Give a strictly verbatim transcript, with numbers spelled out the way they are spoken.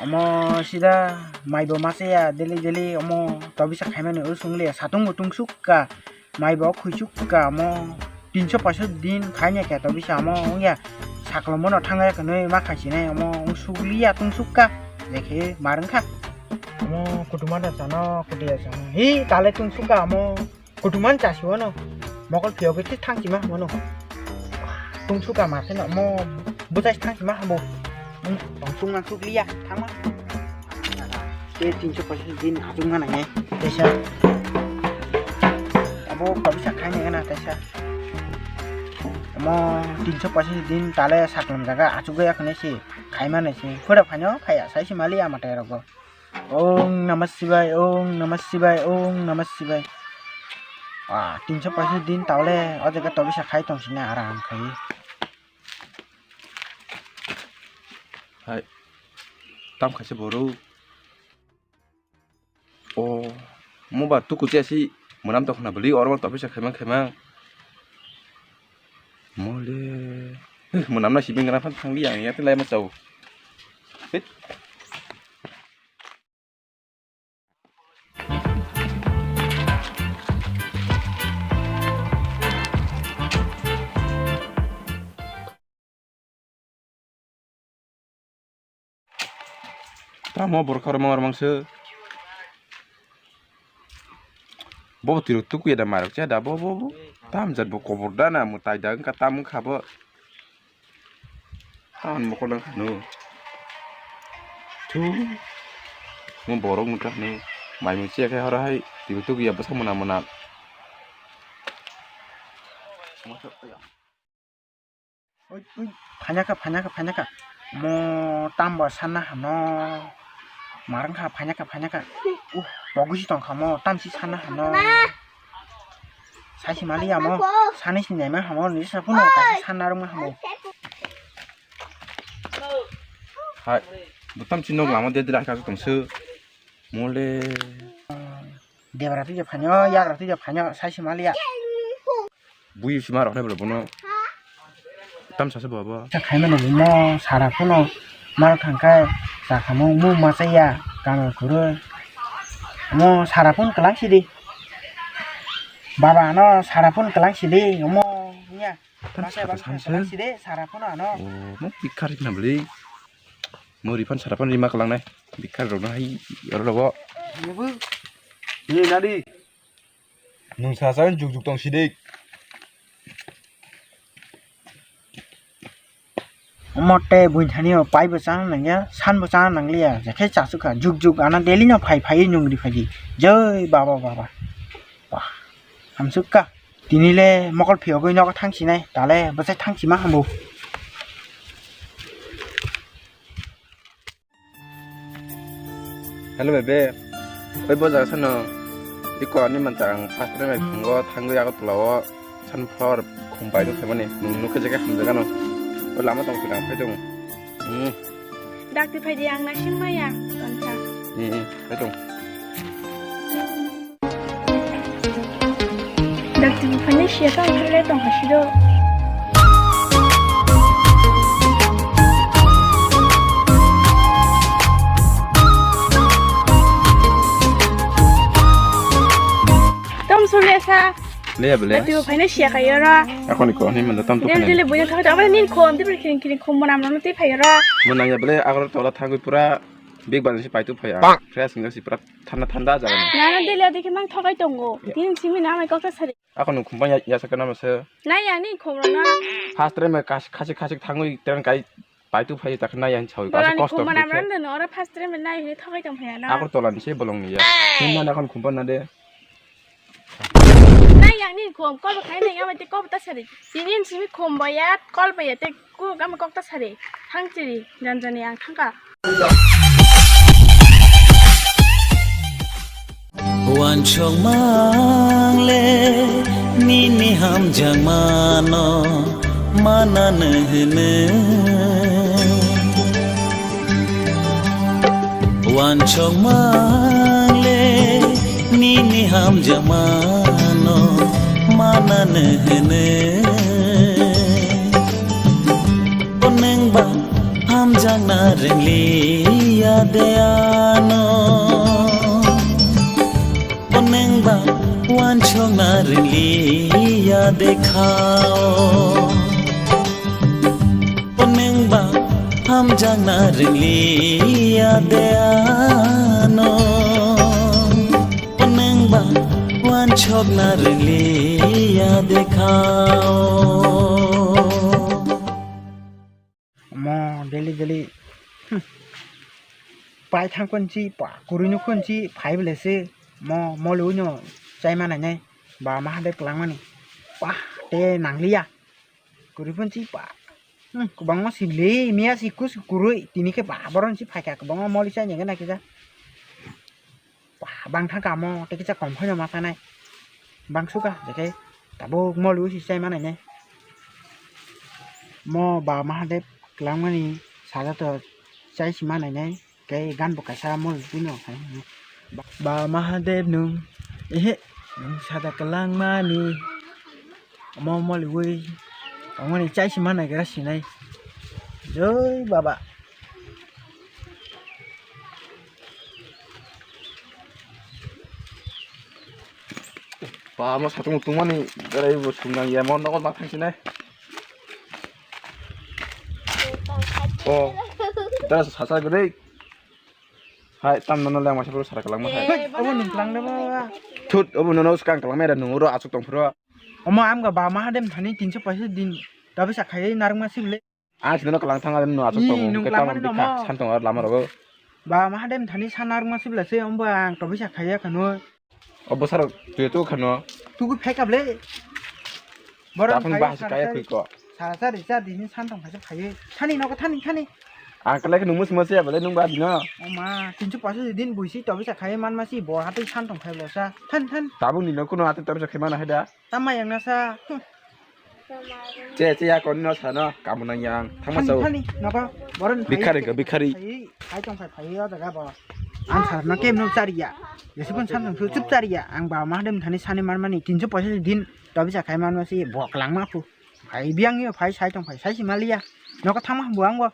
Omo sida maibo machaya daily daily omo tobisa khaimani o songlia satung bo tungsukka maibo khuisukka omo tinso poisa din khaina khe tobisa omo wngya saklomono thangya kwnwi ma khaisinai omo wngsukliya tungsukka jekhe marwngkha omo kutumano chano kudiya chano hi tale tungsukka omo. Kutuman chasi wano. Mokol phiyogwi thik thang sima wano. Tung suka ma pheno mo bujai thang sima hambo. Tong sung nang suk liya thangma. Te tinso paisa din achuk mana nge. Tesa. Abo kabisa khaini gana tesa. Mo tinso paisa din tale saklam jaga achuk ya khane si. Khaimane si. Khura phanyo khaya sai si mali ama te rogo. Om Namah Shivaya, Om Namah Shivaya, Om Namah Shivaya. Ah, tinso paisa din taule, o jaga tobisa khai tong sini aram khai. Hai, tam khaisa boru. O, mo ba tuku chesi, mwnam tong khna bwlwi, oro tobisa khaimang khaimang. Mole, eh, mwnam na sibing gra phan thang liya, ya te lai ma chau. Hit. Tamo borok khorokma rwmang se. Bo tiro tukuya da marok cha da bo, bo, bo. Tam jat bo kobor da na mwtai da wngkha tam wngkha bo. Han mokol wngkha no. Thu. Mo borok wngkha no. Mai mung che khe horo hai tiro tukuya bwsa mona mona. Oi, oi, phanyakha, phanyakha, phanyakha. Mo tambo sanna hano. Marwngkha, phanyakha, phanyakha. Uh, pogwi si tongkha mo, tamsi sanna hano. Saisi mali amo, sani si naima hamo, ni sa phano kaisa sanna rwma hamo. Hai, butam si nok lama de dra ka tongsu. Mole. Debra tija phanyo, yagra tija phanyo, saisi maliya. Buyu sima rok nai bole bono. Tam sasa baba. Khaimano bumo sara phano mar thangkhe sakamo mu machaya kama khurui. Mo sara phano kwlang sidi. Baba ano sara phano kwlang sidi omo nya. Tam sasa kwlang sidi sara phano ano. Oh, mo bikar na beli. Mo riphan sara phano rima kwlang nai. Bikar rok nai oro logo. Ni nadi. Nwng sasa juk juk tong sidik. Omo tei buini thani o pai bo chana nangya, san bo chana nangliya, je khe chasukha, juk juk ana daily no phai phai nwng ri phaidi. Joi baba baba. Wah, hamsukha. Tini le mokol phiyogwi nogo thang sinai, tale bwsai thang sima hambo. Hello bebe, oi bo jaga sano iko ani manta ang first time phungo thangwi Agartala o sunflower khum pai dok mani nung nukhe jaga hamjaga no o lama tong phai tong. Hmm. Dakti phai di ang naising maya tonsa. Hmm, hmm, phai tong. Dakti buphani siya tong thangwi tongkha sido. Tom sulesa. Leya bele. Dakti buphani siya kayora. Akoni ko ni manda tam to. Dil dil buya thangwi tong. Abani khom dil kiring kiring khom monam monam twi phayora. Monang ya bele Agartala thangwi pura. Big bazar si paitu phaya. Fresh wngya si pura thanda thanda jaga ni. Nana dele dikhe mang thokai tongo. Tin simi na mai kokta sari. Ako nung khumpa ya, ya sakana masa. Na ya ni khomro na. First time kas khasi khasi thangwi tren kai paitu phaya takna ya chawi. Bolani khumpa na mran dano ora first time na hi thokai tong phaya na. Ako tolan se bolong ni ya. Nung na kon khumpa na de. Nai yang ni khom kol bo khai nai ama te kol bo ta sari. Tini simi khom bo ya kol bo ya te ku gam kok ta sari. Hang chiri jan jani ang thangka. Wansok mang le nini hamjak mano mana nehne. Wansok mang le nini hamjakmano mana nehne. Nengba hamjakna rengli. Ya de ano, onengba wansokna rili ya de khao. Onengba hamjakna rili ya de ano, onengba wansokna rili ya de khao. Mo daily daily, hmm. Pai thang kon chi pa, kurui no kon chi phai bele se mo, mo lu no chai ma nai nai. Ba Mahadev kwlangmani. Pa te nangliya. Kurui pon chi pa. Hmm, kwbangma si le, miya si kus kurui, tini khe ba boron si phai kha, kwbangma moli chai nai gana kisa. Ba bang thang kamo, tei kisa kom phaino ma sanai. Bang suka, je khe tabuk moli usi chai ma nai nai. Mo ba Mahadev kwlangmani saja to chai si ma nai nai. Tei gan bo kaisa mol buino hai. Ba Mahadev nung, ehe, nung sada kwlangmani. Omo moliwi, omo ni chai si manai gra sinai. Joi Baba. Ba, mo satung tungmani, berai bo tungang ya, mo nogo ma thang sinai. Oh, dara sasa gede. Hai, tam nono leng masa bro sara kalang ma hai. Hei, obo nung kalang de ba. Thut, obo nono skang kalang mera nung ro asuk tong phro. Omo amga ba Mahadev thani tinso paisa din. Tabi sa khai narwk ma sibile. Ah, sinono kalang thang no asuk tong. Nung kalang mani bikha, nomo. San tong ar lama rogo. Ba Mahadev thani san narwk ma sibile se omba ang tabi sa khai ya khano. O bwsarok twi tu khano. Tugu phekable. Borok Daphang phai bahas sara kaya sari, khuiko. Sara sari cha di hin san tong phaisa phaiwi. Thani nogo thani thani. Ang kalai khe nung musi musi ya bale nung ba dino. O ma, tinso paisa din buisi tobi sa khai man masi bo hatwi san tong phai bo sa. Than than. Tabuk ni no kuno atwi tobi sa khai mana haida. Tama yang nasa. Hmm. Che, che, ya, koni no sano, kamu nang yang, thangma Thani, sao. Thani, napa, boron Bikhari phai, ka, bikhari. Phai, phai tong phai, phai, o jaga bo. Ang sarno kem no chariya. Yesi pun samsung su chup chariya. Ang ba Mahadev thani sani man mani, tinso paisa din, tobi sa khai man masi, bok lang ma khu. Phai biang yo, phai sai tong phai, sai si maliya. Noko thangma bo ang bo.